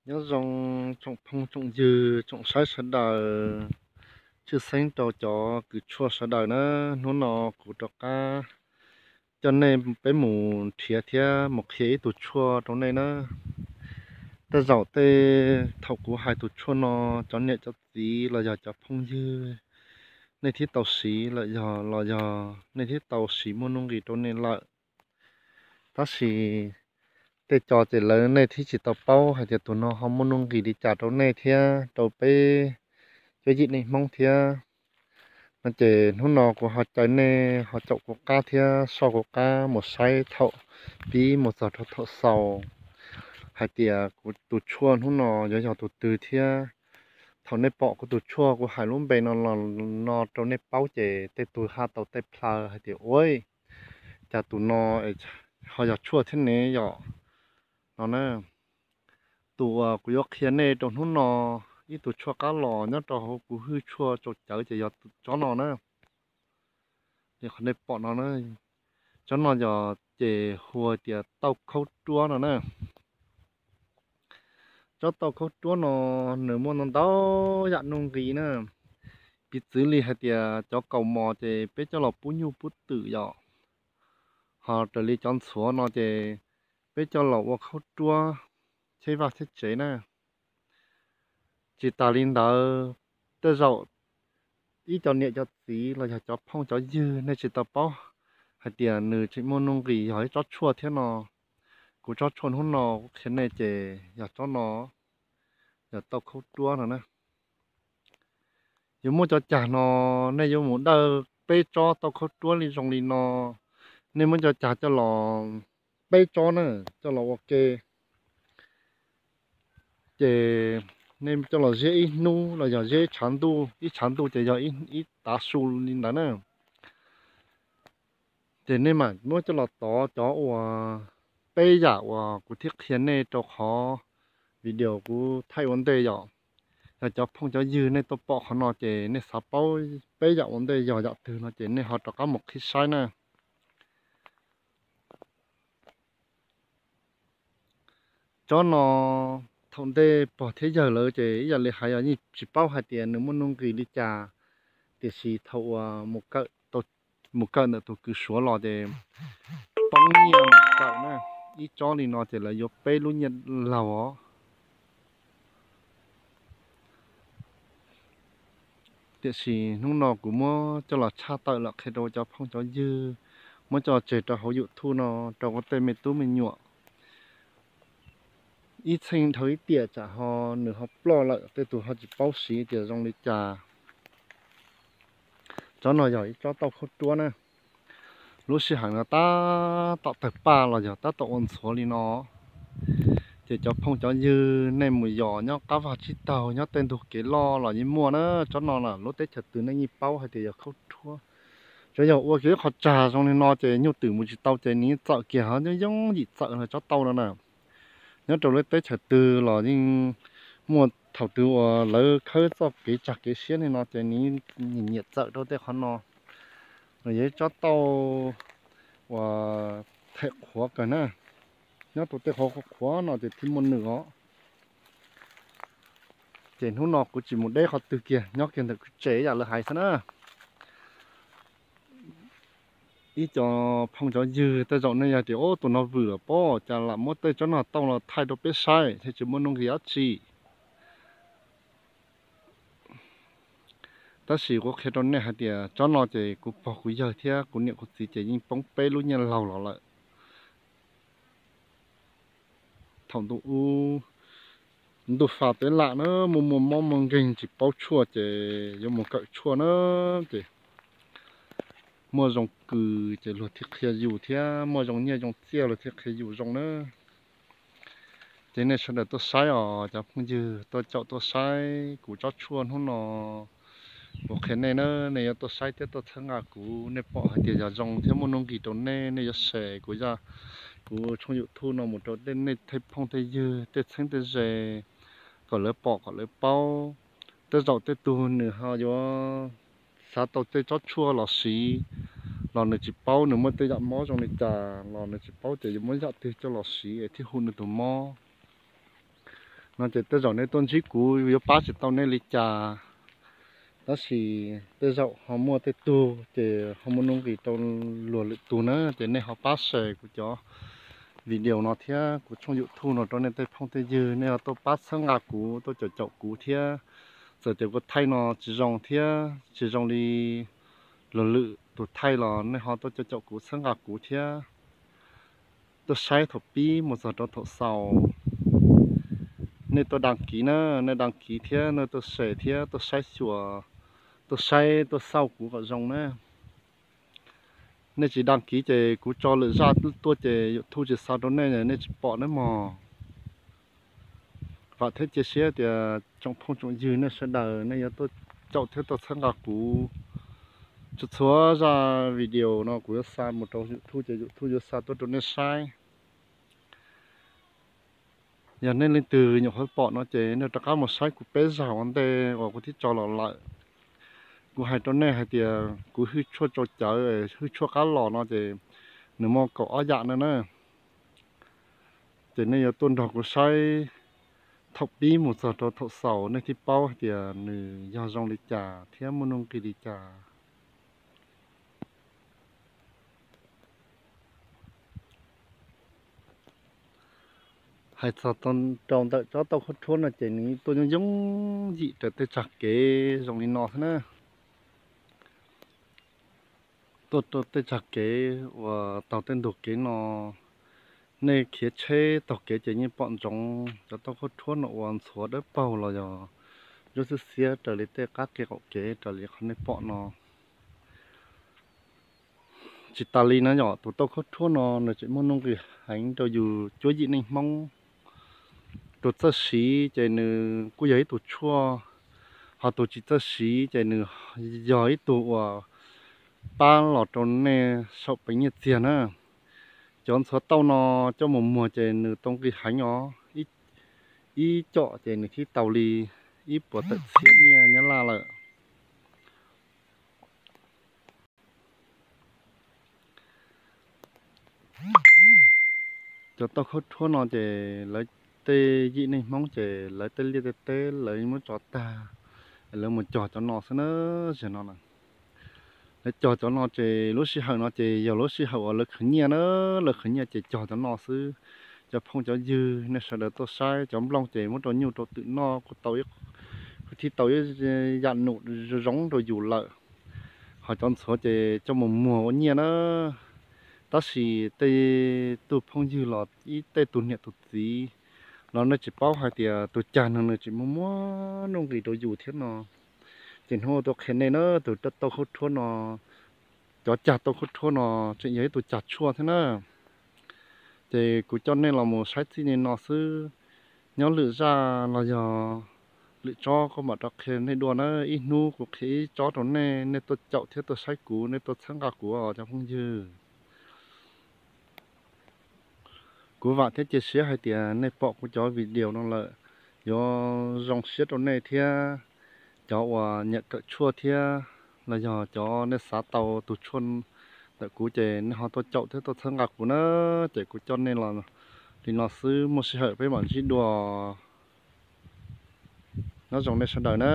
Nyob zoo tsoom phooj tsoom ywg tsoom saib sawv daws, tshwj xeeb rau cov kws tshuaj sawv daws na. Hnub no kuv rov qab coj nej peb mus nrhiav thiab mus qhia ib tug tshuaj rau nej na. Tej zaum tej thaum kuv hais tus tshuaj no, cov niam cov txiv los yog cov phooj ywg, nej thiab tau siv lawm yog los yog nej thiab tau siv muaj nuj nqis rau nej lawm. Tab sis tej co ces lawv nej thiab tsis tau paub hais tias tus no ho muaj nuj nqis li cas rau nej thiab rau peb cuab yim neej Hmoob thiab. No ces hnub no kuv ho caw nej ho caum kuv qab thiab soj kuv qab mus saib thaum pib mus txog rau thaum xaus hais tias kuv tus tshuaj hnub no yuav yog tus twg thiab. Thaum nej pom kuv tus tshuaj kuv hais lub npe no los no rau nej paub ces tej tug haj tau tej plaws hais tias ua cas tus no ho yog tshuaj thiab ne yom. No na, tus uas kuv yuav qhia nej rau hnub no, ib tug tshuaj qab los nyob rau hauv kuv hwj tshuaj tsau cawv ces yog tsob no na. Qhov nej pom no, tsob no yog ces hu tias tauj khaub ruab no na. Tsob tauj khaub ruab no nws muaj ntau ntau yam nuj nqis na. Piv txwv li hais tias cov kaus mos ces peb coj los pub nyuj pub twm yom, ho raws li cov ntxhuav no ces peb coj los ua khaub ruab cheb vaj cheb tsev na. Tsis tas li ntawd, tej zaum ib co niam cov txiv los yog cov phooj cov ywg nej tsis tau paub hais tias nws tseem muaj nuj nqis yog ib tsob tshuaj thiab no. Kuv tsob tshuaj hnub no kuv qhia nej ces yog tsob no, yog tauj khaub ruab no na. Yuav muab cov cag no, nej yuav mus dawj peb tsob tauj khaub ruab li zoo li no, nej muab cov cag coj los, peb tsob na, coj los ua ke. Ces nej coj los ziab ib hnub los yog ziab ib tshav ntuj, ib tshav ntuj ces yog ib tav su li ntawd na. Ces nej mam muab coj los tov cov uas peb yam uas kuv thiaj qhia nej rau qhov video kuv thaij ua ntej yom. Yog cov phooj cov ywg nej tuaj pom qhov no ces nej xav paub peb yam ua ntej yog yam twg no ces nej ho rov qab mus qhib saib na. Tsob no thaum ntej pog thiab yawg lawv ces ib yam li hais yog yeej tsis paub hais tias nws muaj nuj nqis li cas, tiam sis thaum uas mus kawm ntawm tus kws suav los ces poob nyiaj kawm na, ib tsob li no ces lawv yuav peb lub nyiaj laug os. Tiam sis hnub no kuv muab coj los tshaj tawm los qhia rau cov phooj cov ywg, muab coj los tseg rau hauv YouTube no rau tej me tub me nyuam ib txheej dhau ib tiam tsam ho nws ho ploj lawm tej tus ho tsis paub siv tias zoo li cas. Tsob no yog ib tsob tauj khaub ruab na. Lub sij hawm no tab tom tawg paj los yog tab tom ua ntxhuav li no, ces cov phooj cov ywg nej mus yos nyob qab vaj tsib taug nyob tej ntug kev loj los yeej muaj na. Tsob no na lub teb chaws twg nej yeej paub hais tias yog khaub ruab. Tsuas yog ua kiag ib qho tsag zoo li no ces nyuj twm mus tsis tau ces nws yeej txawm kiag ho yooj yooj yim txawm no tsob tauj no na. Nyob rau lub teb chaws twg los yeej muaj thaum twg uas lawv khawb txoj kev tsag kev siab li no ces nws nyiam nyiam txawm rau tej qhov no. Nws yog ib tsob tauj uas them qhuav kawg na. Nyob rau tej qhov qhuav no ces thiaj muaj nws os. Ces hnub no kuv tsis mus deb qhov twg kiag, nyob kiag ntawm kuv tsev yam lawv hais xwb na. Ib co phooj cov ywg tej zaum nej yog tias ub tus no vwm lawm pob cas lam muab tej tsob no tauj los thaij rau peb saib thiab tsis muaj nuj nqis dab tsi. Tab sis kuv qhia rau nej hais tias tsob no ces kuv pog kuv yawg thiab kuv niam kuv txiv ces yeej poob peb lub nyiaj laug los lawm. Thaum ntuj ub ntuj fa teb lam na, muaj muaj mob muaj nkeeg tsis paub tshuaj ces yuav mus kawm tshuaj na, ces muaj zoo kws ces luag thiaj qhia yus thiab muaj zoo nyiaj zoo txiaj luag thiaj qhia yus zoo na. Ces nej sawv daws tuaj saib os cov phooj ywg, tuaj caum tuaj saib kuv tsob tshuaj hnub no. Kuv qhia nej na, nej yuav tuaj saib thiab tuaj txhawb nqa kuv, nej pom hais tias yog zoo thiab muaj nuj nqis rau nej, nej yuav share kuv zaj, kuv tshooj YouTube no mus rau tej nej tej phooj tej ywg tej txheeb tej ze, kom lawv pom kom lawv paub. Tej zaum tej tug nws ho yuav xav tau tej tsob tshuaj los siv los nws tsis paub nws muaj tej yam mob zoo li cas los nws tsis paub ces yuav muab yam twg coj los siv es thiaj hu nws tus mob. no ces tej zaum nej tuaj ntsib kuv yuav pab tsis tau nej li cas, tab sis tej zaum ho muaj tej tug ces ho muaj nuj nqis rau luag lwm tus na, ces nej ho pab share kuv cov video no thiab kuv tshooj YouTube no rau nej tej phooj tej ywg, nej ho tuaj pab txhawb nqa kuv, tuaj caum caum kuv thiab. Txawm tias kuv thaij no tsis zoo thiab tsis zoo li luag lwm tus thaij los nej ho tuaj caum caum kuv, txhawb nqa kuv thiab. Tuaj saib thaum pib mus txog rau thaum xaus, nej tuaj đăng ký na, nej đăng ký thiab nej tuaj share thiab tuaj saib xyuas, tuaj saib tuaj xauj kuv kom zoo na. Nej tsis đăng ký ces kuv tso lwm zaj tuaj ces YouTube tsis xa rau nej, nej tsis pom nawb mog. Vam thiab cia siab tias tsoom phooj tsoom ywg nej sawv daws nej yuav tuaj caum thiab tuaj txhawb nqa kuv. Txhua txhua zaj video no kuv yuav xa mus rau YouTube ces YouTube yuav xa tuaj rau nej saib. Yog nej leej twg nyuam qhuav pom no ces nej rov qab mus saib kuv peb zaj ua ntej uas kuv twb tso los lawm. Kuv hais rau nej hais tias kuv hwj tshuaj tsau cawv, hwj tshuaj qab los no ces nws muaj kaum ob yam no na. Ces nej yuav tuaj nrog kuv saib thaum pib mus txog rau thaum xaus nej thiaj paub hais tias nws yog zoo li cas thiab muaj nuj nqis li cas. Hais txog rau ntawm tsob tauj khaub rhuab no ces nws tuaj yooj yooj yim raws tej tsag kev zoo li no xwb na. Tuaj rau tej tsag kev uas taug tej ntug kev no, nej khiav tsheb taug kev ces yeej pom ntsoov cov tauj khaub rhuab no uas ntxhuav dawb paug los yog ntsuab xiab xiab raws li tej qab kev qaum kev raws li qhov nej pom no. Tsis tas li na yom, tus tauj khaub rhuab no nws tseem muaj nuj nqis heev rau yus cuab yim neej Hmoob. Tus txawj siv ces nws kuj yog ib tug tshuaj, ho tus tsis txawj siv ces nws yog ib tug uas pab los rau nej saum peev nyiaj txiag na. Cov ntxhuav tauj no coj mus muag ces nws tau nqi heev os, ib com ces nws thiaj tau li ib puas tawm txhiab nyiaj Nyab Laj lawm. Cov tauj khaub rhuab no ces lawv tej yim neej Hmoob ces lawv tej liaj tej teb lawv muab tso tag, lawv mus cog cov no xwb na. Zaum no lawv cog cov no ces lub sij hawm no ces yog lub sij hawm uas lawv khwv nyiaj na, lawv khwv nyiaj ces cog cov no xwb. Cov phooj cov ywg nej sawv daws tuaj saib, cov nplooj ces muab rau nyuj rau twm noj kuj tau, kuj thiaj tau ib yam num zoo rau yus lawm. Ho cov ntxhuav ces coj mus muag ua nyiaj na. Tab sis tej tug phooj ywg los ib tej tus niam tus txiv los nej tsis paub hais tias tus cag no nws tseem muaj muaj nuj nqis rau yus thiab no. Ces hnub tuaj qhia nej na, tus tauj khaub rhuab no, cov cag tauj khaub rhuab no tseem yog ib tug cag tshuaj thiab na. Ces kuv coj nej los mus saib txij li no xwb. Nyob lwm zaj los yog lwm tsob kuv mam rov qhia nej dua na. Ib hnub kuv qhia ib tsob rau nej, nej tuaj caum thiab tuaj saib kuv, nej tuaj txhawb nqa kuv os cov phooj ywg. Kuv vam thiab cia siab hais tias nej pom kuv cov video no lawm yuav zoo siab rau nej thiab. Cov uas nyiam kawm tshuaj thiab los yog cov nej xav tau tus tshuaj ntawm kuv ces nej ho tuaj caum thiab tuaj txhawb nqa kuv na. Ces kuv coj nej los li no xwb, muaj sij hawm peb mam ntsib dua. Nyob zoo nej sawv daws na.